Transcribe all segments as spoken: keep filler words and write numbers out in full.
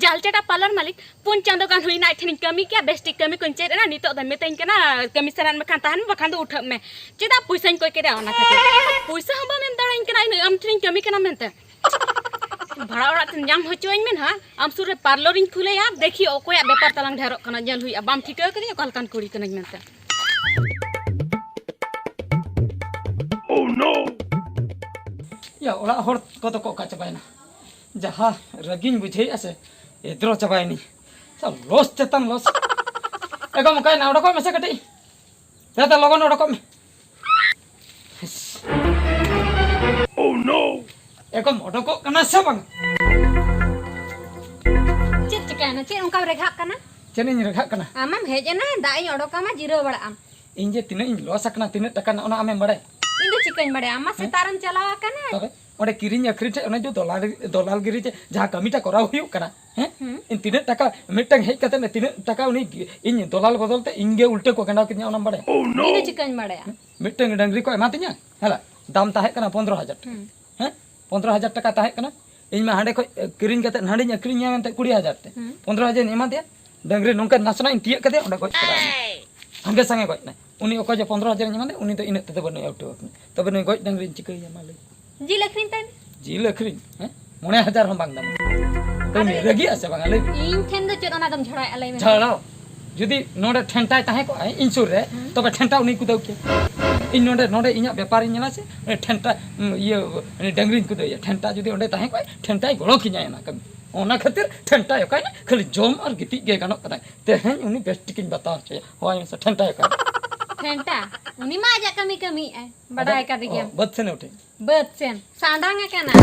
ᱡᱟᱞ ᱪᱟᱴᱟ ᱯᱟᱨᱞᱟᱨ ᱢᱟᱹᱞᱤᱠ, ᱯᱩᱱ ᱪᱟᱸᱫᱳ ᱜᱟᱱ ᱦᱩᱭᱱᱟ ᱟᱡ ᱴᱷᱮᱱᱤᱧ ᱠᱟᱹᱢᱤ ᱠᱮᱭᱟ, ᱵᱮᱥ ᱴᱷᱤᱠ ᱠᱟᱹᱢᱤ ᱠᱚᱧ ᱪᱮᱫ ᱮᱱᱟ, ᱱᱤᱛᱚᱜ ᱫᱚ ᱢᱤᱛᱟᱹᱧ ᱠᱟᱱᱟ, "ᱠᱟᱹᱢᱤ ᱥᱟᱱᱟᱭᱮᱫ ᱢᱮ ᱠᱷᱟᱱ ᱛᱟᱦᱮᱱ ᱢᱮ, ᱵᱟᱠᱷᱟᱱ ᱫᱚ ᱩᱴᱷᱟᱹᱜ ᱢᱮ᱾" ᱪᱮᱫᱟᱜ ᱯᱩᱭᱥᱟᱹᱧ ᱠᱚᱭ ᱠᱮᱫᱟ ᱚᱱᱟ ᱠᱷᱟᱹᱛᱤᱨ? ᱯᱩᱭᱥᱟᱹ ᱦᱚᱸ ᱵᱟᱢ ᱮᱢ ᱫᱟᱲᱮᱭᱟᱹᱧ ᱠᱟᱱᱟ, ᱤᱱᱟᱹ ᱟᱢ ᱴᱷᱮᱱᱤᱧ ᱠᱟᱹᱢᱤ ᱠᱟᱱᱟ ᱢᱮᱱᱛᱮ᱾ ᱵᱷᱟᱲᱟ ᱚᱲᱟᱜ ᱛᱮᱢ ᱧᱟᱢ ᱦᱚᱪᱚᱣᱟᱹᱧ ᱢᱮ ᱱᱟᱦᱟᱜ, ᱟᱢ ᱥᱩᱨ ᱨᱮ ᱯᱟᱨᱞᱚᱨᱤᱧ ᱠᱷᱩᱞᱟᱹᱭᱟ, ᱫᱮᱠᱷᱤ ᱚᱠᱚᱭᱟᱜ ᱵᱮᱯᱟᱨ ᱛᱟᱞᱟᱝ ᱰᱷᱮᱨᱚᱜ ᱠᱟᱱᱟ, ᱧᱮᱞ ᱦᱩᱭᱩᱜᱼᱟ, ᱵᱟᱢ ᱴᱷᱤᱠᱟᱹ ᱠᱟᱹᱫᱤᱧᱟ ᱚᱠᱟ ᱞᱮᱠᱟᱱ ᱠᱩᱲᱤ ᱠᱟᱹᱱᱟᱹᱧ ᱢᱮᱱᱛᱮ᱾ ᱭᱟ, ᱚᱲᱟᱜ ᱦᱚᱲ ᱠᱚᱫᱚ ᱠᱚ ᱚᱠᱟ ᱪᱟᱵᱟᱭᱮᱱᱟ? ᱡᱟᱦᱟᱸ ᱨᱟᱹᱜᱤᱧ ᱵᱩᱡᱷᱟᱹᱣᱮᱫᱼᱟ ᱥᱮ, ᱮᱫᱽᱨᱚ ᱪᱟᱵᱟᱭᱮᱱᱟᱹᱧ᱾ ᱥᱟ ᱞᱚᱥ ᱪᱮᱛᱟᱱ ᱞᱚᱥ᱾ ᱮ ᱜᱚ, ᱚᱠᱟᱭᱮᱱᱟ? ᱚᱰᱚᱠᱚᱜ ᱢᱮᱥᱮ ᱠᱟᱹᱴᱤᱡ᱾ ᱫᱟᱫᱟ, ᱞᱚᱜᱚᱱ ᱚᱰᱚᱠᱚᱜ ᱢᱮ᱾ ᱮ ᱜᱚ, ᱚᱰᱚᱠᱚᱜ ᱠᱟᱱᱟ ᱥᱮ ᱵᱟᱝ? ᱪᱮᱫ ᱪᱤᱠᱟᱹᱭᱮᱱᱟ? ᱪᱮᱫ ᱚᱱᱠᱟᱢ ᱨᱮᱜᱷᱟᱜ ᱠᱟᱱᱟ? ᱪᱮᱫ ᱤᱧ ᱨᱮᱜᱷᱟᱜ ᱠᱟᱱᱟ? ᱟᱢᱮᱢ ᱦᱮᱡ ᱮᱱᱟ, ᱫᱟᱜ ᱤᱧ ᱚᱰᱚᱠ ᱟᱢᱟ, ᱡᱤᱨᱟᱹᱣ ᱵᱟᱲᱟᱜ ᱟᱢ᱾ ᱤᱧ ᱡᱮ ᱛᱤᱱᱟᱹᱜ ᱤᱧ ᱞᱚᱥ ᱟᱠᱟᱱᱟ, ᱛᱤᱱᱟᱹᱜ ᱴᱟᱠᱟ ᱨᱮᱱᱟᱜ, ᱚᱱᱟ ᱟᱢᱮᱢ ᱵᱟᱲᱟᱭᱟ? ᱤᱧ ᱫᱚ ᱪᱤᱠᱟᱹᱧ ᱵᱟᱲᱟᱭᱟ? ᱟᱢ ᱢᱟ ᱦᱮᱸ? ᱥᱮᱛᱟᱜ ᱨᱮᱢ ᱪᱟᱞᱟᱣ ᱟᱠᱟᱱᱟ᱾ ᱛᱚᱵᱮ ᱚᱸᱰᱮ ᱠᱤᱨᱤᱧ ᱟᱹᱠᱷᱨᱤᱧ ᱴᱷᱮᱡ ᱚᱱᱮ ᱡᱮ ᱫᱚᱞᱟᱞ, ᱫᱚᱞᱟᱞᱜᱤᱨᱤ ᱡᱮ ᱡᱟᱦᱟᱸ ᱠᱟᱹᱢᱤᱴᱟ ᱠᱚᱨᱟᱣ ᱦᱩᱭᱩᱜ ᱠᱟᱱᱟ, ᱦᱮᱸ? ᱦᱩᱸ᱾ ᱤᱧ ᱛᱤᱱᱟᱹᱜ ᱴᱟᱠᱟ ᱢᱤᱫᱴᱟᱝ ᱦᱮᱡ ᱠᱟᱛᱮ ᱛᱤᱱᱟᱹᱜ ᱴᱟᱠᱟ ᱩᱱᱤ ᱤᱧ ᱫᱚᱞᱟᱞ ᱵᱚᱫᱚᱞ ᱛᱮ ᱤᱧ ᱜᱮ ᱩᱞᱴᱟᱹ ᱠᱚ ᱜᱟᱸᱰᱟᱣ ᱠᱤᱫᱤᱧᱟ, ᱚᱱᱟᱢ ᱵᱟᱲᱟᱭᱟ? ᱤᱧ ᱫᱚ ᱪᱤᱠᱟᱹᱧ ᱵᱟᱲᱟᱭᱟ? ᱢᱤᱫᱴᱟᱝ ᱰᱟᱝᱨᱤ ᱠᱚ ᱮᱢᱟ ᱛᱤᱧᱟ, ᱦᱮᱞᱟ, ᱫᱟᱢ ᱛᱟᱦᱮᱸ ᱠᱟᱱᱟ ᱯᱚᱱᱫᱽᱨᱚ ᱦᱟᱡᱟᱨ ᱴᱟᱠᱟ᱾ ᱦᱩᱸ᱾ ᱦᱮᱸ? ᱯᱚᱱᱫᱽᱨᱚ ᱦᱟᱡᱟᱨ ᱴᱟᱠᱟ ᱛᱟᱦᱮᱸ ᱠᱟᱱᱟ᱾ ᱤᱧ ᱢᱟ ᱦᱟᱸᱰᱮ ᱠᱷᱚᱡ, ᱮ, ᱠᱤᱨᱤᱧ ᱠᱟᱛᱮ ᱦᱟᱸᱰᱮᱧ ᱟᱹᱠᱷᱨᱤᱧᱟ ᱢᱮᱱᱛᱮ ᱠᱩᱲᱤ ᱦᱟᱡᱟᱨ ᱛᱮ᱾ ᱦᱩᱸ᱾ ᱯᱚᱱᱫᱽᱨᱚ ᱦᱟᱡᱟᱨ ᱤᱧ ᱮᱢᱟ ᱫᱮᱭᱟ᱾ ᱰᱟᱝᱨᱤ ᱱᱚᱝᱠᱟ ᱱᱟᱥᱮᱱᱟᱜ ᱤᱧ ᱛᱤᱭᱟᱹᱜ ᱠᱟᱫᱮᱭᱟ, ᱚᱸᱰᱮ ᱜᱚᱡ ᱠᱟᱫᱟ᱾ ᱥᱟᱸᱜᱮ ᱥᱟᱸᱜᱮ ᱜᱚᱡ ᱱᱟᱭ᱾ ᱩᱱᱤ ᱚᱠᱚᱭ ᱡᱮ ᱯᱚᱱᱫᱽᱨᱚ ᱦᱟᱡᱟᱨ ᱤᱧ ᱮᱢᱟ ᱫᱮᱭᱟ, ᱩᱱᱤ ᱫᱚ ᱤᱱᱟᱹᱜ ᱛᱮᱫᱚ ᱵᱟᱹᱱᱩᱭᱟ ᱩᱴᱷᱟᱹᱣ ᱟᱠᱟᱱᱟ᱾ ᱛᱚᱵᱮ ᱱᱩᱭ ᱜᱚᱡ ᱰᱟᱝᱨᱤᱧ ᱪᱤᱠᱟᱹᱭᱮᱭᱟ, ᱢᱟ ᱞᱟᱹᱭ ᱢᱮ? ᱡᱤᱞ ᱟᱹᱠᱷᱨᱤᱧ ᱛᱟᱭ ᱢᱮ᱾ ᱡᱤᱞ ᱟᱹᱠᱷᱨᱤᱧ? ᱦᱮᱸ? ᱢᱚᱬᱮ ᱦᱟᱡᱟᱨ ᱦᱚᱸ ᱵᱟᱝ ᱫᱟᱢᱟ᱾ ᱟᱫᱚ ᱩᱱᱤ ᱨᱟᱹᱜᱤᱜ ᱟᱥᱮ ᱵᱟᱝᱟ, ᱞᱟᱹᱭ ᱢᱮ? ᱤᱧ ᱴᱷᱮᱱ ᱫᱚ ᱪᱮᱫ ᱚᱱᱟ ᱫᱚᱢ ᱡᱷᱟᱲᱟᱣᱮᱫᱼᱟ, ᱞᱟᱹᱭ ᱢᱮ? ᱡᱷᱟᱲᱟᱣ? ᱡᱩᱫᱤ ᱱᱚᱰᱮ ᱴᱷᱮᱱᱴᱟᱭ ᱛᱟᱦᱮᱸ ᱠᱚᱜᱼᱟᱭ ᱤᱧ ᱥᱩᱨ ᱨᱮ, ᱦᱩᱸ᱾ ᱛᱚᱵᱮ ᱴᱷᱮᱱᱴᱟ ᱩᱱᱤ ᱠᱩᱫᱟᱹᱣ ᱠᱮᱭᱟ᱾ ᱤᱧ ᱱᱚᱰᱮ, ᱱᱚᱰᱮ ᱤᱧᱟᱹᱜ ᱵᱮᱯᱟᱨᱤᱧ ᱧᱮᱞᱟ ᱥᱮ, ᱩᱱᱤ ᱴᱷᱮᱱᱴᱟ, ᱩᱸ, ᱤᱭᱟᱹ, ᱩᱱᱤ ᱰᱟᱹᱝᱨᱤᱧ ᱠᱩᱫᱟᱹᱣᱮᱭᱟ᱾ ᱴᱷᱮᱱᱴᱟ ᱡᱩᱫᱤ ᱚᱸᱰᱮ ᱛᱟᱦᱮᱸ ᱠᱚᱜᱼᱟᱭ, ᱴᱷᱮᱱᱴᱟᱭ ᱜᱚᱲᱚ ᱠᱤᱧᱟᱭ ᱚᱱᱟ ᱠᱟᱹᱢᱤ᱾ ᱚᱱᱟ ᱠᱷᱟᱹᱛᱤᱨ ᱴᱷᱮᱱᱴᱟᱭ ᱚᱠᱟᱭᱮᱱᱟ? ᱠᱷᱟᱹᱞᱤ ᱡᱚᱢ ᱟᱨ ᱜᱤᱛᱤᱡ ᱜᱮ ᱜᱟᱱᱚᱜ ᱠᱟᱱᱟ᱾ ᱛᱮᱦᱮᱧ ᱩᱱᱤ ᱵᱮᱥ ᱴᱷᱤᱠᱤᱧ ᱵᱟᱛᱟᱣ ᱦᱚᱪᱚᱭᱟ᱾ ᱦᱚᱦᱚᱭ ᱢᱮᱥᱮ, ᱴᱷᱮᱱᱴᱟᱭ ᱚᱠᱟᱭᱮᱱᱟ? ᱴᱷᱮᱱᱴᱟ? ᱩᱱᱤ ᱢᱟ ᱟᱡᱟᱜ ᱠᱟᱹᱢᱤ ᱠᱟᱹᱢᱤᱭᱮᱫᱼᱟᱭ, ᱵᱟᱰᱟᱭ ᱟᱫᱚ, ᱠᱟᱫᱮ ᱚ, ᱜᱮᱭᱟᱢ᱾ ᱵᱟᱹᱫᱽ ᱥᱮᱱᱮ ᱩᱴᱷᱟᱹᱭ᱾ ᱵᱟᱹᱫᱽ ᱥᱮᱱ ᱥᱟᱸᱰᱟᱝ ᱟᱠᱟᱱᱟ᱾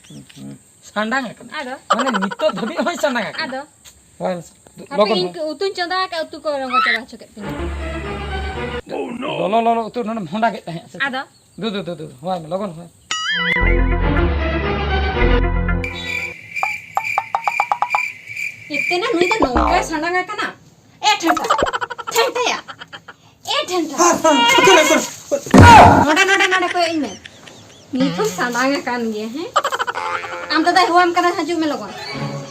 ᱦᱩᱸ, ᱦᱩᱸ᱾ ᱥᱟᱸᱰᱟᱝ ᱟᱠᱟᱱᱟ᱾ ᱟᱫᱚ? ᱢᱟᱱᱮ ᱱᱤᱛᱚᱜ ᱫᱷᱟᱹᱵᱤᱡ ᱦᱚᱸᱭ ᱥᱟᱸᱰᱟᱝ ᱟᱠᱟᱱᱟ᱾ ᱟᱫᱚ? ᱦᱳᱭ, ᱦᱟᱯᱮ, ᱞᱚᱜᱚᱱ ᱤᱧ ᱦᱳᱭ᱾ ᱩᱛᱩᱧ ᱪᱚᱸᱫᱟ ᱟᱠᱟᱫ, ᱩᱛᱩ ᱠᱚ ᱨᱚᱸᱜᱚ ᱪᱟᱵᱟ ᱦᱚᱪᱚ ᱠᱮᱫ ᱛᱤᱧᱟ᱾ ᱞᱚᱞᱚ ᱞᱚᱞᱚ ᱩᱛᱩ ᱱᱚᱰᱮᱢ ᱦᱚᱸᱰᱟ ᱠᱮᱫ ᱛᱟᱦᱮᱸᱫ ᱥᱮ? ᱟᱫᱚ? ᱫᱩ, ᱫᱩ, ᱫᱩ, ᱫᱩ, ᱫᱩ, ᱦᱚᱦᱚᱭ ᱢᱮ, ᱞᱚᱜᱚᱱ ᱦᱚᱦᱚᱭ ᱢᱮ᱾ ᱮᱛᱮᱱᱟ ᱱᱩᱭ ᱫᱚ ᱱᱚᱝᱠᱟᱭ ᱥᱟᱸᱰᱟᱝ ᱟᱠᱟᱱᱟ᱾ ᱮ ᱴᱷᱮᱱᱴᱟ, ᱴᱷᱮᱱᱴᱟᱭᱟ, ᱮ ᱴᱷᱮᱱᱴᱟ᱾ ᱦᱟᱨ, ᱦᱟᱨ, ᱩᱛᱟᱹᱨ, ᱩᱛᱟᱹᱨ᱾ ᱱᱚᱰᱮ, ᱱᱚᱰᱮ, ᱱᱚᱰᱮ ᱠᱚᱭᱚᱜ ᱤᱧ ᱢᱮ᱾ ᱱᱤᱛ ᱦᱚᱸ ᱥᱟᱸᱰᱟᱝ ᱟᱠᱟᱱ ᱜᱮᱭᱟ, ᱦᱮᱸ? ᱟᱢ ᱫᱟᱫᱟᱭ ᱦᱚᱦᱚᱣᱟᱢ ᱠᱟᱱᱟ, ᱦᱤᱡᱩᱜ ᱢᱮ ᱞᱚᱜᱚᱱ᱾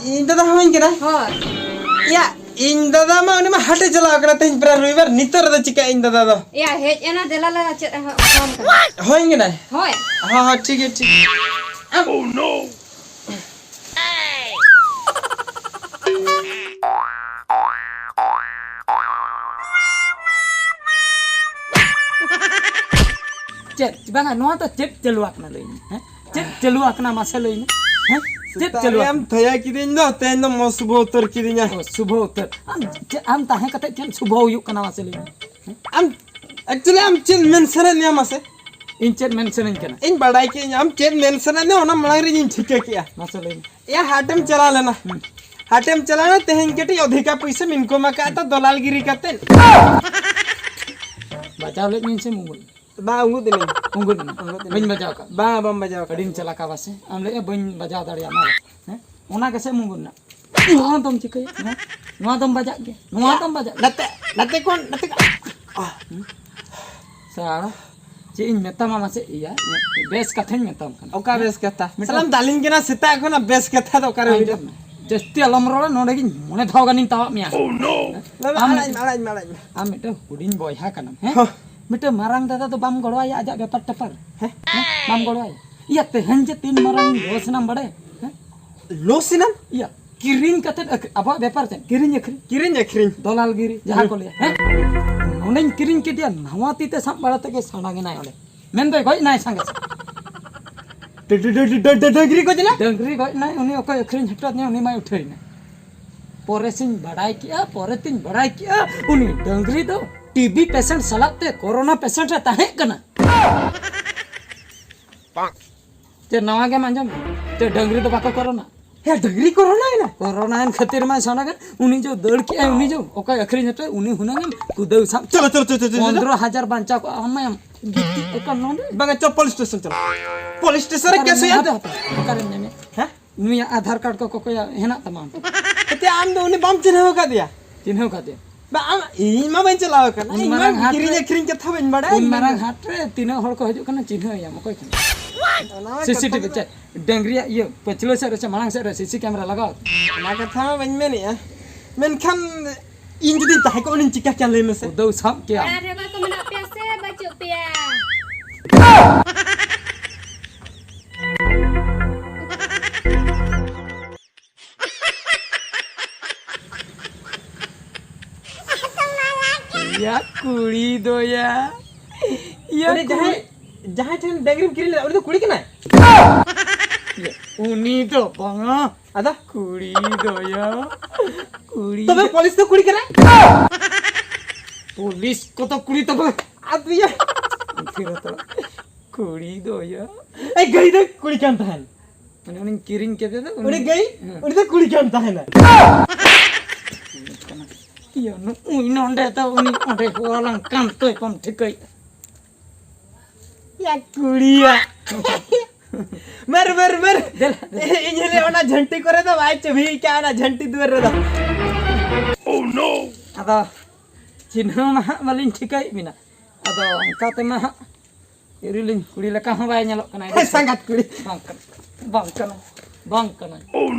ᱤᱧ ᱫᱟᱫᱟ ᱦᱚᱦᱚᱧ ᱠᱟᱱᱟ? ᱦᱳᱭ᱾ ᱭᱟ, ᱤᱧ ᱫᱟᱫᱟ ᱢᱟ ᱩᱱᱤ ᱢᱟ ᱦᱟᱴᱮ ᱪᱟᱞᱟᱣ ᱠᱟᱱᱟ ᱛᱮᱦᱮᱧ ᱯᱨᱟᱭ ᱨᱚᱵᱤᱵᱟᱨ, ᱱᱤᱛᱚᱜ ᱨᱮᱫᱚ ᱪᱤᱠᱟ ᱤᱧ ᱫᱟᱫᱟ ᱫᱚ? ᱭᱟ, ᱦᱮᱡ ᱮᱱᱟ, ᱫᱮᱞᱟ ᱞᱮ ᱪᱮᱫ ᱮ ᱦᱚᱦᱚᱣᱟᱢ ᱠᱟᱱᱟ᱾ ᱦᱚᱦᱚᱧ ᱠᱟᱱᱟᱭ? ᱦᱳᱭ᱾ ᱦᱚᱸ, ᱦᱚᱸ, ᱴᱷᱤᱠ ᱜᱮᱭᱟ, ᱴᱷᱤᱠ ᱜᱮᱭᱟ᱾ ᱪᱮᱫ? ᱵᱟᱝᱟ, ᱱᱚᱣᱟ ᱫᱚ ᱪᱮᱫ ᱪᱟᱹᱞᱩ ᱟᱠᱟᱱᱟ ᱞᱟᱹᱭ ᱢᱮ, ᱦᱮᱸ? ᱪᱮᱫ ᱪᱟᱹᱞᱩ ᱟᱠᱟᱱᱟ ᱢᱟᱥᱮ ᱞᱟᱹᱭ ᱢᱮ, ᱦᱮᱸ? ᱪᱮᱫ ᱥᱮᱛᱟᱜ ᱪᱟᱹᱞᱩ ᱨᱮ ᱟᱢ ᱟᱠᱟᱱᱟ? ᱛᱷᱟᱭᱟ ᱠᱤᱫᱤᱧ ᱫᱚ, ᱛᱮᱦᱮᱧ ᱫᱚ ᱢᱚ ᱥᱩᱵᱷᱚ ᱩᱛᱟᱹᱨ ᱠᱤᱫᱤᱧᱟ᱾ ᱚ, ᱥᱩᱵᱷᱚ ᱩᱛᱟᱹᱨ᱾ ᱟᱢ ᱪᱮᱫ, ᱟᱢ ᱛᱟᱦᱮᱸ ᱠᱟᱛᱮ ᱪᱮᱫ ᱥᱩᱵᱷᱚ ᱦᱩᱭᱩᱜ ᱠᱟᱱᱟ ᱢᱟᱥᱮ ᱞᱟᱹᱭ ᱢᱮ, ᱦᱮᱸ? ᱟᱢ, actually ᱟᱢ ᱪᱮᱫ ᱢᱮᱱ ᱥᱟᱱᱟᱭᱮᱫ ᱢᱮᱭᱟ ᱢᱟᱥᱮ? ᱤᱧ ᱪᱮᱫ ᱢᱮᱱ ᱥᱟᱱᱟᱧ ᱠᱟᱱᱟ? ᱤᱧ ᱵᱟᱰᱟᱭ ᱠᱮᱫᱟᱹᱧ ᱟᱢ ᱪᱮᱫ ᱢᱮᱱ ᱥᱟᱱᱟᱭᱮᱫ ᱢᱮᱭᱟ, ᱚᱱᱟ ᱢᱟᱲᱟᱝ ᱨᱮ ᱤᱧ ᱴᱷᱤᱠᱟᱹ ᱠᱮᱜᱼᱟ᱾ ᱢᱟᱥᱮ ᱞᱟᱹᱭ ᱢᱮ᱾ ᱮᱭᱟ, ᱦᱟᱴᱮᱢ ᱪᱟᱞᱟᱣ ᱞᱮᱱᱟ᱾ ᱦᱩᱸ᱾ ᱦᱟᱴᱮᱢ ᱪᱟᱞᱟᱣ ᱞᱮᱱᱟ, ᱛᱮᱦᱮᱧ ᱠᱟᱹᱴᱤᱡ ᱚᱫᱷᱤᱠᱟ ᱯᱩᱭᱥᱟᱹᱢ income ᱟᱠᱟᱫ ᱛᱚ ᱫᱚᱞᱟᱞᱜᱤᱨᱤ ᱠᱟᱛᱮ᱾ ᱵᱟᱡᱟᱣ ᱞᱮᱫ ᱢᱤᱭᱟᱹᱧ ᱥᱮ ᱢᱩᱜᱩᱞ? ᱵᱟ, ᱩᱸᱜᱩᱫ ᱮᱱᱟᱹᱧ᱾ ᱩᱸᱜᱩᱫ ᱮᱱᱟ᱾ ᱩᱸᱜᱩᱫ ᱮᱱᱟᱹᱧ᱾ ᱵᱟᱹᱧ ᱵᱟᱡᱟᱣ ᱟᱠᱟᱫ᱾ ᱵᱟᱝ, ᱵᱟᱢ ᱵᱟᱡᱟᱣ ᱟᱠᱟᱫ᱾ ᱟᱹᱰᱤᱧ ᱪᱟᱞᱟᱠᱟ ᱵᱟᱥᱮ? ᱟᱢ ᱞᱟᱹᱭᱮᱫᱼᱟ ᱵᱟᱹᱧ ᱵᱟᱡᱟᱣ ᱫᱟᱲᱮᱭᱟᱜᱼᱟ, ᱚᱱᱟ ᱫᱚ᱾ ᱦᱮᱸ? ᱚᱱᱟ ᱜᱮᱥᱮ ᱩᱸᱜᱩᱫ ᱮᱱᱟ᱾ ᱱᱚᱣᱟ ᱫᱚᱢ ᱪᱤᱠᱟᱹᱭᱟ? ᱦᱮᱸ? ᱱᱚᱣᱟ ᱫᱚᱢ ᱵᱟᱡᱟᱜ ᱜᱮᱭᱟ᱾ ᱱᱚᱣᱟ ᱫᱚᱢ ᱵᱟᱡᱟᱜ ᱜᱮᱭᱟ᱾ ᱱᱟᱛᱮ, ᱱᱟᱛᱮ ᱠᱷᱚᱱ, ᱱᱟᱛᱮ ᱠᱷᱚᱱ᱾ ᱥᱟᱲᱟ, ᱪᱮᱫ ᱤᱧ ᱢᱮᱛᱟᱢᱟ ᱢᱟᱥᱮ? ᱤᱭᱟᱹ, ᱵᱮᱥ ᱠᱟᱛᱷᱟᱧ ᱢᱮᱛᱟᱢ ᱠᱟᱱᱟ᱾ ᱚᱠᱟ ᱵᱮᱥ ᱠᱟᱛᱷᱟ? ᱢᱤᱫᱴᱟᱝ ᱥᱟᱞᱟᱢ ᱫᱟᱞᱤᱧ ᱠᱟᱱᱟ ᱥᱮᱛᱟᱜ ᱠᱷᱚᱱᱟᱜ, ᱵᱮᱥ ᱠᱟᱛᱷᱟ ᱫᱚ ᱚᱠᱟᱨᱮ ᱦᱩᱭᱩᱜᱼᱟ? ᱟᱸᱡᱚᱢ ᱢᱮ᱾ ᱡᱟᱹᱥᱛᱤ ᱟᱞᱚᱢ ᱨᱚᱲᱟ, ᱱᱚᱰᱮ ᱜᱤᱧ ᱢᱚᱬᱮ ᱫᱷᱟᱣ ᱜᱟᱱᱤᱧ ᱛᱟᱣᱟᱜ ᱢᱮᱭᱟ᱾ ᱵᱟᱵᱟ, ᱟᱢ ᱟᱲᱟᱜ ᱢᱮ, ᱟᱲᱟᱜ ᱢᱮ, ᱟᱲᱟᱜ ᱢᱮ᱾ ᱟᱢ ᱢᱤᱫᱴᱟᱝ ᱦᱩᱰᱤᱧ ᱵᱚᱭᱦᱟ ᱠᱟᱱᱟᱢ, ᱦᱮᱸ? ᱦᱚᱸ᱾ ᱢᱤᱫᱴᱟᱝ ᱢᱟᱨᱟᱝ ᱫᱟᱫᱟ ᱫᱚ ᱵᱟᱢ ᱜᱚᱲᱚᱣᱟᱭᱟ ᱟᱡᱟᱜ ᱵᱮᱯᱟᱨ ᱴᱮᱯᱟᱨ? ᱦᱮᱸ? ᱦᱮᱸ? ᱵᱟᱢ ᱜᱚᱲᱚᱣᱟᱭᱟ? ᱤᱭᱟᱹ, ᱛᱮᱦᱮᱧ ᱡᱮ ᱛᱤᱱ ᱢᱟᱨᱟᱝ ᱤᱧ ᱞᱚᱥ ᱮᱱᱟᱢ ᱵᱟᱲᱟᱭᱟ? ᱦᱮᱸ? ᱞᱚᱥ ᱮᱱᱟᱢ? ᱤᱭᱟᱹ, ᱠᱤᱨᱤᱧ ᱠᱟᱛᱮᱫ ᱟᱹᱠᱷ-, ᱟᱵᱚᱣᱟᱜ ᱵᱮᱯᱟᱨ ᱪᱮᱫ? ᱠᱤᱨᱤᱧ ᱟᱹᱠᱷᱨᱤᱧ᱾ ᱠᱤᱨᱤᱧ ᱟᱹᱠᱷᱨᱤᱧ᱾ ᱫᱚᱞᱟᱞᱜᱤᱨᱤ, ᱡᱟᱦᱟᱸ ᱠᱚ ᱞᱟᱹᱭᱟ, ᱦᱮᱸ? ᱱᱚᱸᱰᱮᱧ ᱠᱤᱨᱤᱧ ᱠᱮᱫᱮᱭᱟ, ᱱᱟᱣᱟ ᱛᱤ ᱛᱮ ᱥᱟᱵ ᱵᱟᱲᱟ ᱛᱮᱜᱮ ᱥᱟᱸᱰᱟᱝ ᱮᱱᱟᱭ ᱚᱸᱰᱮ᱾ ᱢᱮᱱᱫᱚᱭ ᱜᱚᱡ ᱮᱱᱟᱭ ᱥᱟᱸᱜᱮ ᱥᱟᱸᱜᱮ᱾ ᱰᱟᱹ-, ᱰᱟᱹ-, ᱰᱟᱹ-, ᱰᱟᱹ-, ᱰᱟᱹ-, ᱰᱟᱹᱝᱨᱤ ᱜᱚᱡ ᱮᱱᱟ? ᱰᱟᱹᱝᱨᱤ ᱜᱚᱡ ᱮᱱᱟᱭ, ᱩᱱᱤ ᱚᱠᱚᱭ ᱟᱹᱠᱷᱨᱤᱧ ᱦᱚᱴᱚ ᱟᱫᱤᱧᱟ, ᱩᱱᱤ ᱢᱟᱭ ᱩᱴᱷᱟᱹᱭ ᱮᱱᱟ᱾ ᱯᱚᱨᱮ ᱥᱤᱧ ᱵᱟᱰᱟᱭ ᱠᱮᱜᱼᱟ, ᱯᱚᱨᱮ ᱛᱤᱧ ᱵᱟᱰᱟᱭ ᱠᱮᱜᱼᱟ, ᱩᱱᱤ ᱰᱟᱹᱝᱨᱤ ᱫᱚ ᱴᱤ ᱵᱤ patient ᱥᱟᱞᱟᱜ ᱛᱮ ᱠᱳᱨᱳᱱᱟ patient ᱮ ᱛᱟᱦᱮᱸ ᱠᱟᱱᱟ᱾ ᱪᱮᱫ ᱱᱟᱣᱟ ᱜᱮᱢ ᱟᱸᱡᱚᱢ? ᱪᱮᱫ ᱰᱟᱹᱝᱨᱤ ᱫᱚ ᱵᱟᱠᱚ ᱠᱚᱨᱳᱱᱟ? ᱦᱮᱸ, ᱰᱟᱹᱝᱨᱤ ᱠᱚᱨᱳᱱᱟᱭᱮᱱᱟ᱾ ᱠᱚᱨᱳᱱᱟᱭᱮᱱ ᱠᱷᱟᱹᱛᱤᱨ ᱢᱟ ᱥᱟᱱᱟ ᱠᱟᱱ, ᱩᱱᱤ ᱡᱚ ᱫᱟᱹᱲ ᱠᱮᱜᱼᱟᱭ, ᱩᱱᱤ ᱡᱚ ᱚᱠᱚᱭ ᱟᱹᱠᱷᱨᱤᱧ ᱦᱚᱴᱚᱭ, ᱩᱱᱤ ᱦᱩᱱᱟᱹᱝ ᱮᱢ ᱠᱩᱫᱟᱹᱣ ᱥᱟᱵ᱾ ᱪᱚᱞᱚ, ᱪᱚᱞᱚ, ᱪᱚᱞᱚ, ᱪᱚᱞᱚ, ᱪᱚᱞᱚ᱾ ᱯᱚᱱᱨᱚ ᱦᱟᱡᱟᱨ ᱵᱟᱧᱪᱟᱣ ᱠᱚᱜᱼᱟ, ᱟᱢ ᱢᱟᱭᱟᱢ ᱜᱤᱛᱤᱡ ᱟᱠᱟᱱ ᱱᱚᱰᱮ᱾ ᱵᱟᱝᱟ, ᱪᱚ, ᱯᱩᱞᱤᱥ ᱥᱴᱮᱥᱚᱱ ᱪᱚᱞᱚ᱾ ᱯᱩᱞᱤᱥ ᱥᱴᱮᱥᱚᱱ ᱨᱮ ᱚᱠᱟᱨᱮᱢ ᱠᱮᱥ ᱦᱩᱭᱩᱜᱼᱟ᱾ ᱧᱟᱢᱟ? ᱦᱟᱯᱮ, ᱦᱟᱯᱮ, ᱚᱠᱟᱨᱮᱢ ᱧᱟᱢᱮᱭᱟ? ᱦᱮᱸ? ᱱᱩᱭᱟᱜ ᱟᱫᱷᱟᱨ ᱠᱟᱨᱰ ᱠᱚ ᱠᱚᱠᱚᱭᱟ, ᱦᱮᱱᱟᱜ ᱛᱟᱢᱟ ᱟᱢ ᱴᱷᱮᱱ? ᱮᱱᱛᱮ ᱟᱢ ᱫᱚ ᱩᱱᱤ ᱵᱟᱢ ᱪᱤᱱᱦᱟᱹᱣ ᱟᱠᱟᱫᱮᱭᱟ? ᱪᱤᱱᱦᱟᱹᱣ ᱠᱟᱫᱮᱭᱟ᱾ ᱵᱟ, ᱟᱢ, ᱤᱧ ᱢᱟ ᱵᱟᱹᱧ ᱪᱟᱞᱟᱣ ᱟᱠᱟᱱᱟ᱾ ᱩᱱ ᱤᱧ ᱢᱟ ᱢᱟᱨᱟᱝ ᱦᱟᱴ ᱠᱤᱨᱤᱧ ᱨᱮ, ᱟᱹᱠᱷᱨᱤᱧ ᱠᱟᱛᱷᱟ ᱵᱟᱹᱧ ᱵᱟᱲᱟᱭᱟ, ᱩᱱ ᱤᱧ ᱢᱟ ᱢᱟᱨᱟᱝ ᱦᱟᱴ ᱨᱮ ᱛᱤᱱᱟᱹᱜ ᱦᱚᱲ ᱠᱚ ᱦᱤᱡᱩᱜ ᱠᱟᱱᱟ, ᱪᱤᱱᱦᱟᱹᱣ ᱮᱭᱟᱢ ᱚᱠᱚᱭ ᱠᱟᱱᱟ? ᱚᱱᱟ ᱢᱟ ᱥᱤ ᱥᱤ ᱴᱤ ᱵᱷᱤ ᱠᱟᱛᱷᱟ ᱪᱮᱫ? ᱰᱟᱹᱝᱨᱤᱭᱟᱜ ᱤᱭᱟᱹ ᱯᱟᱹᱪᱷᱞᱟᱹ ᱥᱮᱫ ᱨᱮ ᱥᱮ ᱢᱟᱲᱟᱝ ᱥᱮᱫ ᱨᱮ ᱥᱤ ᱥᱤ ᱠᱮᱢᱮᱨᱟ ᱞᱟᱜᱟᱣ? ᱚᱱᱟ ᱠᱟᱛᱷᱟ ᱢᱟ ᱵᱟᱹᱧ ᱢᱮᱱᱮᱜᱼᱟ, ᱢᱮᱱᱠᱷᱟᱱ ᱤᱧ ᱡᱩᱫᱤᱧ ᱛᱟᱦᱮᱸ ᱠᱚᱜᱼᱟ, ᱩᱱᱤᱧ ᱪᱤᱠᱟ ᱠᱮᱭᱟ ᱞᱟᱹᱭ ᱢᱮᱥᱮ? ᱩᱫᱟᱹᱣ ᱥᱟᱵ ᱠᱮᱭᱟᱢ᱾ ᱚᱲᱟᱜ ᱨᱮ ᱚᱠᱚᱭ ᱠᱚ ᱢᱮᱱᱟᱜ ᱯᱮᱭᱟ ᱥᱮ ᱵᱟᱹᱪᱩᱜ ᱯᱮᱭᱟ? ᱭᱟ ᱠᱩᱲᱤ ᱫᱚᱭᱟ, ᱭᱟ ᱩᱱᱤ ᱠᱩᱲᱤ᱾ ᱡᱟᱦᱟᱸᱭ, ᱡᱟᱦᱟᱸᱭ ᱴᱷᱮᱱ ᱰᱟᱹᱝᱨᱤᱢ ᱠᱤᱨᱤᱧ ᱞᱮᱫᱟ, ᱩᱱᱤ ᱫᱚ ᱠᱩᱲᱤ ᱠᱟᱱᱟᱭ? ᱩᱱᱤ ᱫᱚ ᱵᱟᱝᱟ᱾ ᱟᱫᱚ? ᱠᱩᱲᱤ ᱫᱚᱭᱟ, ᱠᱩᱲᱤ ᱛᱚᱵᱮ ᱫᱚ ᱯᱩᱞᱤᱥ ᱫᱚ ᱠᱩᱲᱤ ᱠᱟᱱᱟᱭ? ᱯᱩᱞᱤᱥ ᱠᱚᱫᱚ ᱠᱩᱲᱤ ᱛᱚᱵᱮ᱾ ᱟᱫᱚ ᱭᱟ᱾ ᱯᱷᱤᱨ ᱦᱟᱛᱟᱲ᱾ ᱠᱩᱲᱤ ᱫᱚᱭᱟ᱾ ᱮᱭ ᱜᱟᱹᱭ ᱫᱚ ᱠᱩᱲᱤ ᱠᱟᱱ ᱛᱟᱦᱮᱱ᱾ ᱢᱟᱱᱮ ᱩᱱᱤᱧ ᱠᱤᱨᱤᱧ ᱠᱮᱫᱮ ᱫᱚ, ᱩᱱᱤ ᱜᱟᱹᱭ, ᱦᱮᱸ᱾ ᱩᱱᱤ ᱫᱚ ᱠᱩᱲᱤ ᱠᱟᱱ ᱛᱟᱦᱮᱱᱟ᱾ ᱤᱭᱟᱹ, ᱱᱩᱭ ᱱᱚᱰᱮ ᱫᱚ ᱩᱱᱤ ᱚᱸᱰᱮ ᱦᱚᱞᱟᱝ ᱠᱟᱱ ᱛᱚᱭ ᱠᱚᱢ ᱴᱷᱤᱠᱟᱹᱭ᱾ ᱭᱟ ᱠᱩᱲᱤᱭᱟ᱾ ᱢᱟᱨ, ᱢᱟᱨ, ᱢᱟᱨ᱾ ᱫᱮᱞᱟ, ᱫᱮᱞᱟ᱾ ᱤᱧ ᱦᱤᱞᱤ ᱚᱱᱟ ᱡᱷᱟᱹᱱᱴᱤ ᱠᱚᱨᱮ ᱫᱚ ᱵᱟᱭ ᱪᱟᱹᱵᱷᱤ ᱠᱟᱜᱼᱟ, ᱚᱱᱟ ᱡᱷᱟᱹᱱᱴᱤ ᱫᱩᱣᱟᱹᱨ ᱨᱮᱫᱚ᱾ ᱟᱫᱚ ᱪᱤᱱᱦᱟᱹ ᱢᱟ ᱦᱟᱸᱜ ᱵᱟᱹᱞᱤᱧ ᱴᱷᱤᱠᱟᱹᱭᱮᱫ ᱵᱤᱱᱟ᱾ ᱟᱫᱚ ᱚᱱᱠᱟ ᱛᱮᱢᱟ ᱦᱟᱸᱜ ᱤᱨᱤᱞᱤᱧ ᱠᱩᱲᱤ ᱞᱮᱠᱟ ᱦᱚᱸ ᱵᱟᱭ ᱧᱮᱞᱚᱜ ᱠᱟᱱᱟ᱾ ᱦᱮᱸ, ᱥᱟᱸᱜᱟᱛ ᱠᱩᱲᱤ᱾ ᱵᱟᱝ ᱠᱟᱱᱟ, ᱵᱟᱝ ᱠᱟᱱᱟ, ᱵᱟᱝ ᱠᱟᱱᱟ᱾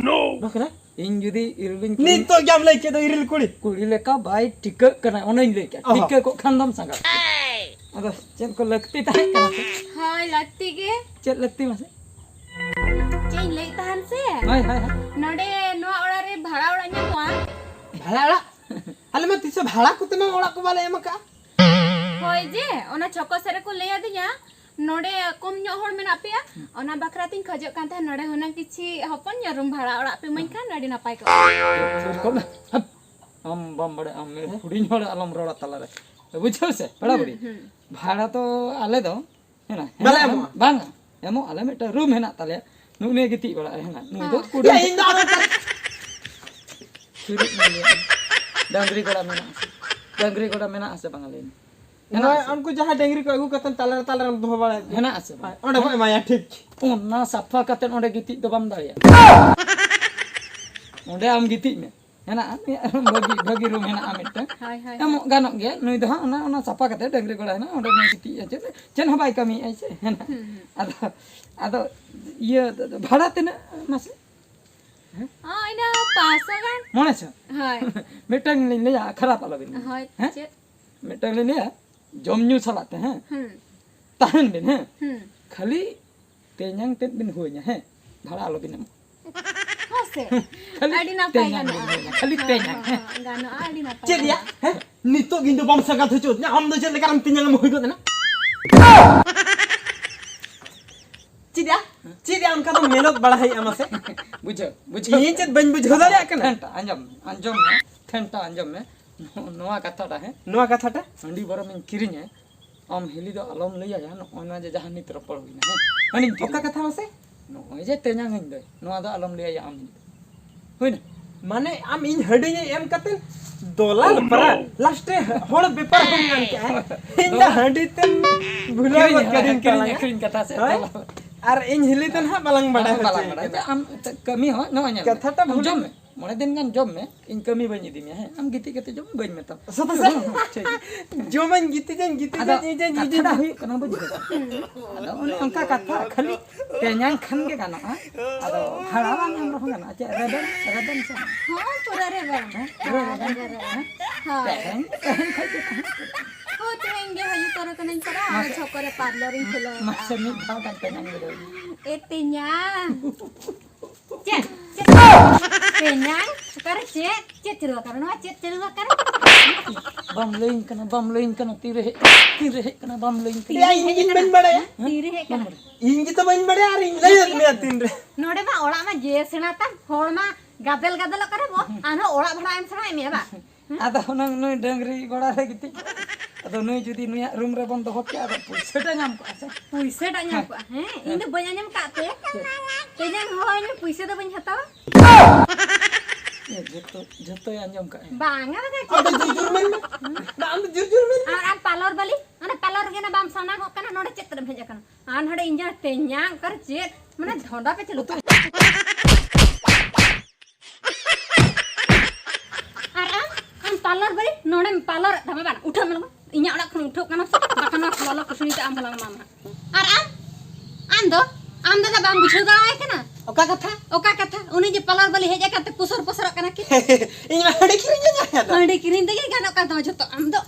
ᱵᱟᱝ ᱠᱟᱱᱟ? ᱤᱧ ᱡᱩᱫᱤ ᱤᱨᱤᱞᱤᱧ ᱠᱩᱲᱤ ᱱᱤᱛᱚᱜ ᱜᱮᱢ ᱞᱟᱹᱭ ᱠᱮᱫ ᱫᱚ ᱤᱨᱤᱞ ᱠᱩᱲᱤ᱾ ᱠᱩᱲᱤ ᱞᱮᱠᱟ ᱵᱟᱭ ᱴᱷᱤᱠᱟᱹᱜ ᱠᱟᱱᱟ, ᱚᱱᱟᱧ ᱞᱟᱹᱭ ᱠᱮᱫ᱾ ᱚᱦᱚ᱾ ᱴᱷᱤᱠᱟᱹ ᱠᱚᱜ ᱠᱷᱟᱱ ᱫᱚᱢ ᱥᱟᱸᱜᱟᱛ᱾ ᱟᱫᱚ ᱪᱮᱫ ᱠᱚ ᱞᱟᱹᱠᱛᱤ ᱛᱟᱦᱮᱸ ᱠᱟᱱᱟ ᱥᱮ? ᱦᱳᱭ, ᱞᱟᱹᱠᱛᱤ ᱜᱮ᱾ ᱪᱮᱫ ᱞᱟᱹᱠᱛᱤ ᱢᱟᱥᱮ? ᱪᱮᱫ ᱤᱧ ᱞᱟᱹᱭᱮᱫ ᱛᱟᱦᱮᱱ ᱥᱮ? ᱦᱳᱭ, ᱦᱳᱭ, ᱦᱳᱭ᱾ ᱱᱚᱰᱮ ᱱᱚᱣᱟ ᱚᱲᱟᱜ ᱨᱮ ᱵᱷᱟᱲᱟ ᱚᱲᱟᱜ ᱧᱟᱢᱚᱜᱼᱟ? ᱵᱷᱟᱲᱟ ᱚᱲᱟᱜ? ᱟᱞᱮ ᱢᱟ ᱛᱤᱥ ᱦᱚᱸ ᱵᱷᱟᱲᱟ ᱠᱚᱛᱮ ᱢᱟ ᱚᱲᱟᱜ ᱠᱚ ᱵᱟᱞᱮ ᱮᱢ ᱟᱠᱟᱫᱼᱟ᱾ ᱦᱳᱭ ᱡᱮ, ᱚᱱᱟ ᱪᱷᱚᱠᱚ ᱥᱮᱫ ᱨᱮᱠᱚ ᱞᱟᱹᱭ ᱟᱹᱫᱤᱧᱟ, ᱱᱚᱰᱮ ᱠᱚᱢ ᱧᱚᱜ ᱦᱚᱲ ᱢᱮᱱᱟᱜ ᱯᱮᱭᱟ, ᱚᱱᱟ ᱵᱟᱠᱷᱨᱟ ᱛᱤᱧ ᱠᱷᱚᱡᱚᱜ ᱠᱟᱱ ᱛᱟᱦᱮᱸᱫ, ᱱᱚᱰᱮ ᱦᱩᱱᱟᱹᱝ ᱠᱤᱪᱷᱤ ᱦᱚᱯᱚᱱ ᱧᱚᱜ ᱨᱩᱢ ᱵᱷᱟᱲᱟ ᱚᱲᱟᱜ ᱯᱮ ᱤᱢᱟᱹᱧ ᱠᱷᱟᱱ ᱟᱹᱰᱤ ᱱᱟᱯᱟᱭ ᱠᱚᱜᱼᱟ᱾ ᱛᱷᱤᱨ ᱠᱚᱜ ᱢᱮ᱾ ᱦᱟᱯ᱾ ᱟᱢ ᱵᱟᱢ ᱵᱟᱲᱟᱭᱟ, ᱟᱢ ᱦᱮᱸ? ᱦᱩᱰᱤᱧ ᱦᱚᱲ ᱟᱞᱚᱢ ᱨᱚᱲᱟ ᱛᱟᱞᱟᱨᱮ᱾ ᱵᱩᱡᱷᱟᱹᱣ ᱥᱮ, ᱯᱮᱲᱟ ᱦᱩᱸ, ᱵᱩᱰᱷᱤ? ᱦᱩᱸ᱾ ᱵᱷᱟᱲᱟ ᱫᱚ ᱟᱞᱮ ᱫᱚ, ᱦᱮᱸ, ᱵᱟᱞᱮ ᱦᱮᱱᱟᱜ ᱮᱢᱚᱜᱼᱟ᱾ ᱵᱟᱝᱟ᱾ ᱮᱢᱚᱜ ᱟᱞᱮ, ᱢᱤᱫᱴᱟᱝ ᱨᱩᱢ ᱦᱮᱱᱟᱜ ᱛᱟᱞᱮᱭᱟ᱾ ᱱᱩᱜ ᱱᱤᱭᱟᱹ ᱜᱤᱛᱤᱡ ᱵᱟᱲᱟᱜ ᱟᱭ ᱦᱮᱱᱟᱜ᱾ ᱱᱩᱭ ᱫᱚ ᱦᱮᱸ᱾ ᱠᱩᱰᱟᱹᱢ ᱤᱧ ᱫᱚ ᱟᱫᱚ ᱛᱟᱦᱞᱮ ᱪᱩᱨᱩᱡ ᱢᱮ ᱞᱟᱹᱭᱟ᱾ ᱰᱟᱝᱨᱤ ᱜᱚᱲᱟ ᱢᱮᱱᱟᱜᱼᱟ ᱥᱮ? ᱰᱟᱝᱨᱤ ᱜᱚᱲᱟ ᱢᱮᱱᱟᱜᱼᱟ ᱥᱮ ᱵᱟᱝᱟ ᱞᱟᱹᱭ ᱢᱮ? ᱦᱮᱱᱟᱜ ᱦᱳᱭ, ᱟᱥᱮ? ᱩᱱᱠᱩ ᱡᱟᱦᱟᱸᱭ ᱰᱟᱝᱨᱤ ᱠᱚ ᱟᱹᱜᱩ ᱠᱟᱛᱮ ᱛᱟᱞᱟ ᱨᱮ, ᱛᱟᱞᱟ ᱨᱮᱢ ᱫᱚᱦᱚ ᱵᱟᱲᱟᱭᱮᱫ ᱠᱚᱣᱟ᱾ ᱦᱮᱱᱟᱜ ᱟᱥᱮ ᱵᱟᱝ? ᱦᱳᱭ, ᱚᱸᱰᱮ ᱵᱚ ᱮᱢᱟᱭᱟ, ᱴᱷᱤᱠ᱾ ᱚᱱᱟ ᱥᱟᱯᱷᱟ ᱠᱟᱛᱮ ᱚᱸᱰᱮ ᱜᱤᱛᱤᱡ ᱫᱚ ᱵᱟᱢ ᱫᱟᱲᱮᱭᱟᱜᱼᱟ᱾ ᱚᱸᱰᱮ ᱟᱢ ᱜᱤᱛᱤᱡ ᱢᱮ᱾ ᱦᱮᱱᱟᱜᱼᱟ, ᱱᱩᱭᱟᱜ ᱨᱩᱢ ᱵᱷᱟᱹᱜᱤ, ᱵᱷᱟᱹᱜᱤ ᱨᱩᱢ ᱦᱮᱱᱟᱜᱼᱟ ᱢᱤᱫᱴᱟᱝ᱾ ᱦᱳᱭ, ᱦᱳᱭ, ᱮᱢᱚᱜ ᱦᱳᱭ᱾ ᱜᱟᱱᱚᱜ ᱜᱮᱭᱟ᱾ ᱱᱩᱭ ᱫᱚ ᱦᱟᱸᱜ ᱚᱱᱟ, ᱚᱱᱟ ᱥᱟᱯᱷᱟ ᱠᱟᱛᱮ ᱰᱟᱹᱝᱨᱤ ᱜᱚᱲᱟ ᱦᱮᱱᱟᱜᱼᱟ, ᱚᱸᱰᱮ ᱱᱩᱭ ᱜᱤᱛᱤᱡ ᱟᱭ, ᱪᱮᱫ, ᱪᱮᱫ ᱦᱚᱸ ᱵᱟᱭ ᱠᱟᱹᱢᱤᱭᱮᱫᱼᱟᱭ ᱥᱮ, ᱦᱮᱱᱟᱜᱼᱟ᱾ ᱦᱩᱸ, ᱦᱩᱸ᱾ ᱟᱫᱚ, ᱟᱫᱚ ᱤᱭᱟᱹ ᱵᱷᱟᱲᱟ ᱛᱤᱱᱟᱹᱜ ᱢᱟᱥᱮ? ᱦᱮᱸ? ᱚ, ᱤᱱᱟᱹ ᱯᱟᱸᱪᱥᱚ ᱜᱟᱱ᱾ ᱢᱚᱬᱮ ᱥᱚ? ᱦᱳᱭ᱾ ᱢᱤᱫᱴᱟᱝ ᱞᱤᱧ ᱞᱟᱹᱭᱟ, ᱠᱷᱟᱨᱟᱯ ᱟᱞᱚᱵᱤᱱ ᱞᱟᱹᱭᱟ᱾ ᱦᱳᱭ, ᱦᱮᱸ? ᱪᱮᱫ? ᱢᱤᱫᱴᱟᱝ ᱞᱤᱧ ᱞᱟᱹᱭᱟ, ᱡᱚᱢ ᱧᱩ ᱥᱟᱞᱟᱜ ᱛᱮ, ᱦᱮᱸ? ᱦᱩᱸ᱾ ᱛᱟᱦᱮᱱ ᱵᱤᱱ, ᱦᱮᱸ? ᱦᱩᱸ᱾ ᱠᱷᱟᱹᱞᱤ ᱛᱮᱧᱟᱝ ᱛᱮᱫ ᱵᱤᱱ ᱦᱩᱭᱧᱟ, ᱦᱮᱸ? ᱵᱷᱟᱲᱟ ᱟᱞᱚᱵᱤᱱ ᱮᱢᱚᱜ᱾ ᱦᱮᱸ ᱥᱮ? ᱠᱷᱟᱹᱞᱤ ᱟᱹᱰᱤ ᱱᱟᱯᱟᱭ ᱛᱮᱧᱟᱝ ᱜᱟᱱᱚᱜᱼᱟ᱾ ᱵᱤᱱ ᱦᱩᱭᱧᱟ, ᱠᱷᱟᱹᱞᱤ ᱦᱮᱸ, ᱛᱮᱧᱟᱝ, ᱦᱮᱸ, ᱦᱮᱸ? ᱦᱮᱸ, ᱜᱟᱱᱚᱜᱼᱟ, ᱟᱹᱰᱤ ᱱᱟᱯᱟᱭ ᱪᱮᱫ ᱭᱟ? ᱜᱟᱱᱚᱜᱼᱟ᱾ ᱦᱮᱸ? ᱱᱤᱛᱚᱜ ᱤᱧ ᱫᱚ ᱵᱟᱢ ᱥᱟᱸᱜᱟᱛ ᱦᱚᱪᱚᱣᱟᱫᱤᱧᱟ, ᱟᱢ ᱫᱚ ᱪᱮᱫ ᱞᱮᱠᱟᱨᱮᱢ ᱛᱮᱧᱟᱝ ᱮᱢ ᱦᱩᱭ ᱜᱚᱫ ᱮᱱᱟ? ᱪᱮᱫ ᱭᱟ? ᱪᱮᱫ ᱭᱟ ᱚᱱᱠᱟ ᱫᱚ ᱢᱮᱱᱚᱛ ᱵᱟᱲᱟ ᱦᱩᱭᱩᱜᱼᱟ ᱢᱟᱥᱮ? ᱵᱩᱡᱷᱟᱹᱣ, ᱵᱩᱡᱷᱟᱹᱣ᱾ ᱤᱧ ᱪᱮᱫ ᱵᱟᱹᱧ ᱵᱩᱡᱷᱟᱹᱣ ᱫᱟᱲᱮᱭᱟᱜ ᱠᱟᱱᱟ? ᱴᱷᱮᱱᱴᱟ, ᱟᱸᱡᱚᱢ ᱢᱮ, ᱟᱸᱡᱚᱢ ᱢᱮ, ᱴᱷᱮᱱᱴᱟ, ᱟᱸᱡᱚᱢ ᱢᱮ᱾ ᱱᱚ-, ᱱᱚᱣᱟ ᱠᱟᱛᱷᱟᱴᱟ, ᱦᱮᱸ? ᱱᱚᱣᱟ ᱠᱟᱛᱷᱟᱴᱟ? ᱦᱟᱺᱰᱤ ᱵᱚᱨᱚᱢ ᱤᱧ ᱠᱤᱨᱤᱧᱟ, ᱟᱢ ᱦᱤᱞᱤ ᱫᱚ ᱟᱞᱚᱢ ᱞᱟᱹᱭᱟᱭᱟ, ᱱᱚᱜᱼᱚᱭ ᱱᱚᱣᱟ ᱡᱮ ᱡᱟᱦᱟᱸ ᱱᱤᱛ ᱨᱚᱯᱚᱲ ᱦᱩᱭᱱᱟ, ᱦᱮᱸ? ᱦᱟᱺᱰᱤᱧ ᱚᱠᱟ ᱠᱤᱨᱤᱧᱟ᱾ ᱠᱟᱛᱷᱟ ᱢᱟᱥᱮ? ᱱᱚᱜᱼᱚᱭ ᱡᱮ ᱛᱮᱧᱟᱝ ᱟᱹᱧ ᱫᱚᱭ, ᱱᱚᱣᱟ ᱫᱚ ᱟᱞᱚᱢ ᱞᱟᱹᱭᱟᱭᱟ ᱟᱢ ᱦᱤᱞᱤ ᱫᱚ᱾ ᱦᱩᱭᱱᱟ? ᱢᱟᱱᱮ ᱟᱢ ᱤᱧ ᱦᱟᱺᱰᱤ ᱧᱩ ᱮᱢ ᱠᱟᱛᱮ ᱫᱚᱞᱟᱞ ᱯᱟᱨᱟ, ᱞᱟᱥᱴ ᱨᱮ ᱦᱚᱲ ᱵᱮᱯᱟᱨ ᱦᱩᱭ ᱠᱟᱱ ᱛᱟᱭᱟ᱾ ᱤᱧ ᱫᱚ ᱫᱚᱞᱟᱞ᱾ ᱦᱟᱺᱰᱤ ᱛᱮᱢ ᱵᱷᱩᱞᱟᱹᱣ ᱜᱚᱫ ᱠᱤᱨᱤᱧ, ᱠᱟᱹᱫᱤᱧ ᱠᱤᱨᱤᱧ ᱛᱟᱞᱟᱝᱟ᱾ ᱟᱹᱠᱷᱨᱤᱧ ᱠᱟᱛᱷᱟ ᱥᱮ ᱦᱳᱭ? ᱫᱚᱞᱟᱞ᱾ ᱟᱨ ᱤᱧ ᱦᱤᱞᱤ ᱫᱚ ᱱᱟᱦᱟᱜ ᱵᱟᱞᱟᱝ ᱵᱟᱰᱟᱭ ᱟᱢ ᱦᱚᱪᱚᱭᱮ ᱵᱟᱞᱟᱝ ᱵᱟᱲᱟᱭᱟ᱾ ᱠᱟᱱᱟ᱾ ᱟᱢ ᱠᱟᱹᱢᱤ ᱦᱚᱸ ᱱᱚᱜᱼᱚᱭ ᱧᱮᱞ ᱢᱮ᱾ ᱠᱟᱛᱷᱟᱴᱟ ᱟᱢ ᱵᱷᱩᱞ ᱡᱚᱢ ᱢᱮ᱾ ᱢᱚᱬᱮ ᱫᱤᱱ ᱜᱟᱱ ᱡᱚᱢ ᱢᱮ, ᱤᱧ ᱠᱟᱹᱢᱤ ᱵᱟᱹᱧ ᱤᱫᱤ ᱢᱮᱭᱟ, ᱦᱮᱸ? ᱟᱢ ᱜᱤᱛᱤᱡ ᱠᱟᱛᱮ ᱡᱚᱢ ᱢᱮ, ᱵᱟᱹᱧ ᱢᱮᱛᱟᱢᱟ᱾ ᱥᱟᱹᱛ ᱥᱮ? ᱴᱷᱤᱠ ᱜᱮᱭᱟ᱾ ᱡᱚᱢᱟᱹᱧ, ᱜᱤᱛᱤᱡᱟᱹᱧ, ᱜᱤᱛᱤᱡᱟᱹᱧ, ᱟᱫᱚ ᱤᱡᱟᱹᱧ, ᱠᱟᱛᱷᱟ ᱤᱡᱟᱹᱧ᱾ ᱫᱚ ᱦᱩᱭᱩᱜ ᱠᱟᱱᱟ, ᱵᱩᱡᱷᱟᱹᱣ ᱠᱮᱫᱟ? ᱟᱫᱚ ᱚᱱᱮ ᱚᱱᱠᱟ ᱠᱟᱛᱷᱟ, ᱠᱷᱟᱹᱞᱤ ᱛᱮᱧᱟᱝ ᱠᱷᱟᱱ ᱜᱮ ᱜᱟᱱᱚᱜᱼᱟ᱾ ᱟᱫᱚ ᱵᱷᱟᱲᱟ ᱵᱟᱝ ᱮᱢ ᱨᱮᱦᱚᱸ ᱜᱟᱱᱚᱜᱼᱟ᱾ ᱪᱮᱫ ᱨᱮᱵᱮᱱ, ᱨᱮᱵᱮᱱ ᱥᱮ? ᱦᱚᱸ, ᱯᱩᱨᱟᱹ ᱨᱮᱵᱮᱱ᱾ ᱦᱮᱸ? ᱯᱩᱨᱟᱹ ᱨᱮᱵᱮᱱ? ᱦᱮᱸ? ᱦᱳᱭ᱾ ᱛᱮᱦᱮᱧ, ᱛᱮᱦᱮᱧ ᱠᱷᱚᱡ ᱜᱮ ᱛᱟᱦᱮᱸ ᱩᱛᱟᱹᱨᱚᱜ᱾ ᱦᱳᱭ, ᱛᱮᱦᱮᱧ ᱜᱮ ᱦᱤᱡᱩᱜ ᱩᱛᱟᱹᱨ ᱠᱟᱹᱱᱟᱹᱧ ᱯᱟᱨᱟ, ᱟᱨ ᱢᱟᱥᱮ, ᱪᱷᱚᱠᱚ ᱨᱮ ᱯᱟᱨᱞᱟᱨᱤᱧ ᱠᱷᱩᱞᱟᱹᱣ ᱢᱟᱥᱮ ᱟᱠᱟᱫᱼᱟ᱾ ᱢᱤᱫ ᱫᱷᱟᱣ ᱜᱟᱱ ᱛᱮᱧᱟᱝ ᱵᱤᱰᱟᱹᱣ᱾ ᱮ ᱛᱮᱧᱟᱝ᱾ ᱪᱮᱫ? ᱪᱮᱫ? ᱛᱮᱧᱟᱝ? ᱚᱠᱟᱨᱮ ᱪᱮᱫ? ᱪᱮᱫ ᱪᱟᱹᱞᱩ ᱟᱠᱟᱱᱟ? ᱱᱚᱣᱟ ᱪᱮᱫ ᱪᱟᱹᱞᱩ ᱟᱠᱟᱱᱟ? ᱵᱟᱢ ᱞᱟᱹᱭᱟᱹᱧ ᱠᱟᱱᱟ, ᱵᱟᱢ ᱞᱟᱹᱭᱟᱹᱧ ᱠᱟᱱᱟ, ᱛᱤᱨᱮ ᱦᱮᱡ, ᱛᱤᱨᱮ ᱦᱮᱡ ᱠᱟᱱᱟ, ᱵᱟᱢ ᱞᱟᱹᱭᱟᱹᱧ ᱠᱟᱱᱟ᱾ ᱮᱭᱟ, ᱤᱧ ᱜᱤᱧ ᱵᱟᱹᱧ ᱵᱟᱲᱟᱭᱟ᱾ ᱦᱮᱸ? ᱛᱤᱨᱮ ᱦᱮᱡ ᱠᱟᱱᱟ? ᱤᱧ ᱜᱮᱛᱚ ᱵᱟᱹᱧ ᱵᱟᱲᱟᱭᱟ, ᱟᱨ ᱤᱧ ᱞᱟᱹᱭᱟᱫ ᱢᱮᱭᱟ ᱛᱤᱱᱨᱮ? ᱱᱚᱰᱮ ᱢᱟ ᱚᱲᱟᱜ ᱢᱟ ᱡᱮ ᱥᱮᱬᱟ ᱛᱟᱢ, ᱦᱚᱲ ᱢᱟ ᱜᱟᱫᱮᱞ ᱜᱟᱫᱮᱞᱚᱜ ᱠᱟᱱᱟ ᱵᱚ, ᱟᱨᱦᱚᱸ ᱚᱲᱟᱜ ᱵᱷᱟᱲᱟ ᱮᱢ ᱥᱮᱬᱟᱭᱮᱫ ᱢᱮᱭᱟ ᱵᱟᱝ? ᱟᱫᱚ ᱦᱩᱱᱟᱹᱝ ᱱᱩᱭ ᱰᱟᱹᱝᱨᱤ ᱜᱚᱲᱟ ᱨᱮ ᱜᱤᱛᱤᱡ ᱠᱚᱜ᱾ ᱟᱫᱚ ᱱᱩᱭ ᱡᱩᱫᱤ ᱱᱩᱭᱟᱜ ᱨᱩᱢ ᱨᱮᱵᱚᱱ ᱫᱚᱦᱚ ᱠᱮᱭᱟ, ᱟᱫᱚ ᱯᱩᱭᱥᱟᱹ ᱴᱟ ᱧᱟᱢ ᱠᱚᱜᱼᱟ ᱥᱮ? ᱯᱩᱭᱥᱟᱹ ᱴᱟ ᱧᱟᱢ ᱠᱚᱜᱼᱟ᱾ ᱦᱮᱸ, ᱤᱧ ᱫᱚ ᱵᱟᱹᱧ ᱟᱸᱡᱚᱢ ᱠᱟᱜ ᱛᱮ᱾ ᱛᱮᱧᱟᱝ ᱦᱚᱦᱚ ᱤᱧ ᱢᱮ, ᱯᱩᱭᱥᱟᱹ ᱫᱚ ᱵᱟᱹᱧ ᱦᱟᱛᱟᱣᱟ᱾ ᱮ, ᱡᱷᱚᱛᱚ, ᱡᱷᱚᱛᱚᱭ ᱟᱸᱡᱚᱢ ᱠᱟᱜᱼᱟ᱾ ᱵᱟᱝᱟ, ᱵᱟᱝᱟ, ᱟᱢ ᱫᱚ ᱡᱩᱨ ᱡᱩᱨ ᱢᱮᱱ ᱢᱮ᱾ ᱵᱟ, ᱟᱢ ᱫᱚ ᱡᱩᱨ ᱡᱩᱨ ᱢᱮᱱ ᱢᱮ᱾ ᱟᱨ ᱟᱢ ᱯᱟᱨᱞᱚᱨ ᱵᱟᱹᱞᱤ, ᱚᱱᱟ ᱯᱟᱨᱞᱚᱨ ᱨᱮᱜᱮ ᱱᱟ ᱵᱟᱢ ᱥᱟᱱᱟᱜᱚᱜ ᱠᱟᱱᱟ, ᱱᱚᱰᱮ ᱪᱮᱫ ᱨᱮᱢ ᱦᱮᱡ ᱟᱠᱟᱱᱟ? ᱟᱨ ᱱᱚᱰᱮ ᱤᱧ ᱡᱟᱦᱟᱸ ᱛᱮᱧᱟᱝ ᱚᱠᱟᱨᱮ ᱪᱮᱫ, ᱢᱟᱱᱮ ᱫᱷᱚᱱᱰᱟ ᱯᱮ ᱪᱟᱹᱞᱩ ᱠᱟᱜᱼᱟ᱾ ᱟᱨ ᱟᱢ, ᱟᱢ ᱯᱟᱨᱞᱚᱨ ᱵᱟᱹᱞᱤ, ᱱᱚᱰᱮᱢ ᱯᱟᱨᱞᱚᱨ ᱮᱫ ᱛᱟᱢᱟ ᱵᱟᱝ? ᱩᱴᱷᱟᱹᱜ ᱢᱮ ᱞᱚᱜᱚᱱ᱾ ᱤᱧᱟᱹᱜ ᱚᱲᱟᱜ ᱠᱷᱚᱱ ᱩᱴᱷᱟᱹᱜ ᱠᱟᱱᱟ ᱥᱮ? ᱵᱟᱠᱷᱟᱱ ᱱᱚᱣᱟ ᱞᱚᱞᱚ ᱠᱩᱥᱱᱤ ᱛᱮ ᱟᱢ ᱦᱚᱸᱞᱟᱝ ᱮᱢᱟᱢᱟ ᱦᱟᱸᱜ᱾ ᱟᱨ ᱟᱢ, ᱟᱢ ᱫᱚ, ᱟᱢ ᱫᱚ ᱵᱟᱢ ᱵᱩᱡᱷᱟᱹᱣ ᱫᱟᱲᱮᱭᱟᱭ ᱠᱟᱱᱟ᱾ ᱚᱠᱟ ᱠᱟᱛᱷᱟ? ᱚᱠᱟ ᱠᱟᱛᱷᱟ? ᱩᱱᱤ ᱡᱮ ᱯᱟᱨᱞᱚᱨ ᱵᱟᱹᱞᱤ ᱦᱮᱡ ᱟᱠᱟᱱ ᱛᱮ ᱯᱩᱥᱚᱨ ᱯᱚᱥᱚᱨᱚᱜ ᱠᱟᱱᱟ ᱠᱤ? ᱤᱧ ᱢᱟ ᱦᱟᱺᱰᱤ ᱠᱤᱨᱤᱧ ᱡᱟᱸᱜᱟ ᱟᱫᱚ᱾ ᱦᱟᱺᱰᱤ ᱠᱤᱨᱤᱧ ᱛᱮᱜᱮ ᱜᱟᱱᱚᱜ ᱠᱟᱱ ᱛᱟᱢᱟ ᱡᱷᱚᱛᱚ᱾ ᱟᱢ ᱫᱚ